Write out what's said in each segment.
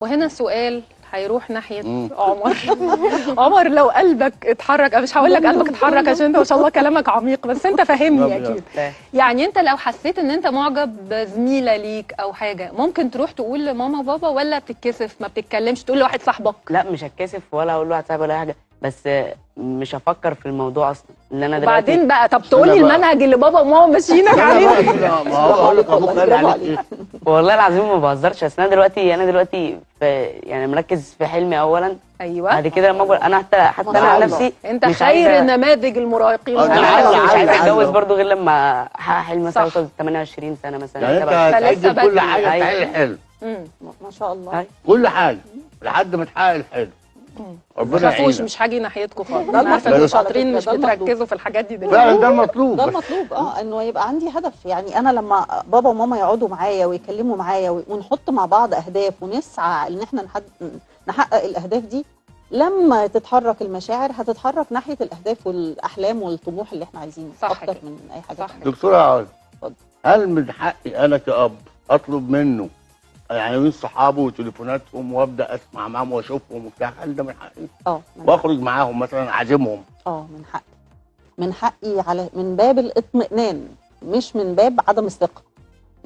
وهنا سؤال هيروح ناحية عمر. عمر لو قلبك اتحرك، انا مش هقول لك قلبك اتحرك عشان انت ما شاء الله كلامك عميق، بس انت فاهمني اكيد. يعني انت لو حسيت ان انت معجب بزميله ليك او حاجة، ممكن تروح تقول لماما وبابا ولا بتتكسف ما بتتكلمش تقول لواحد صاحبك؟ لا مش هتكسف ولا اقول لواحد صاحبي ولا حاجة، بس مش هفكر في الموضوع اصلا ان انا دلوقتي. وبعدين بقى طب تقولي المنهج اللي بابا وماما ماشيينك عليه؟ ما هو اقول لك ابوك قال عليك ايه؟ والله العظيم ما بهزرش، اصل انا دلوقتي في يعني مركز في حلمي اولا. ايوه. بعد كده لما اكبر انا حتى انا عن نفسي انت خير نماذج المراهقين. انا مش عايز اتجوز برضه غير لما احقق حلمي، مثلا اوصل 28 سنة مثلا. يعني انت هتقدم كل حاجة تحقق الحلم. ما شاء الله، كل حاجة لحد ما تحقق الحلم. ربنا يعينك. مش هاجي ناحيتكم خالص، انا عارفه انتوا شاطرين مش بتركزوا في الحاجات دي دلوقتي. فعلا ده المطلوب، ده المطلوب. انه يبقى عندي هدف. يعني انا لما بابا وماما يقعدوا معايا ويكلموا معايا ونحط مع بعض اهداف ونسعى ان احنا نحقق الاهداف دي، لما تتحرك المشاعر هتتحرك ناحية الاهداف والاحلام والطموح اللي احنا عايزينه اكتر من اي حاجة. صح. دكتورة عاد، هل من حقي انا كأب اطلب منه يعني من صحابه وتليفوناتهم وابدا اسمع معاهم واشوفهم وبتاع؟ هل ده من حقي؟ واخرج معاهم مثلا، اعزمهم؟ من حقي، من حقي، على من باب الاطمئنان مش من باب عدم الثقة.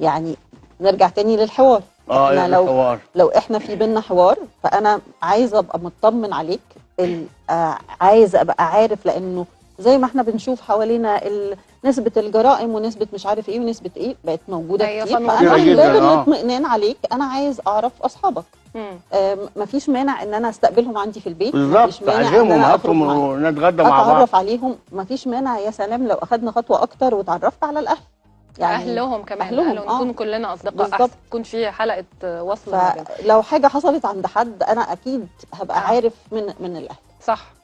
يعني نرجع تاني للحوار. احنا لو احنا في بينا حوار، فانا عايزه ابقى مطمن عليك، عايزه ابقى عارف، لانه زي ما احنا بنشوف حوالينا نسبة الجرائم ونسبة مش عارف ايه ونسبة ايه بقت موجودة كتير. فأنا من باب الاطمئنان عليك أنا عايز أعرف أصحابك. مفيش مانع إن أنا أستقبلهم عندي في البيت، بالظبط، أعزمهم هاتهم ونتغدى مع بعض، أتعرف عليهم. مفيش مانع. يا سلام لو أخدنا خطوة أكتر وتعرفت على الأهل، يعني أهلهم كمان، أهلهم نكون كلنا أصدقاء أحسن، يكون في حلقة وصل. لو حاجة حصلت عند حد أنا أكيد هبقى عارف من الأهل. صح.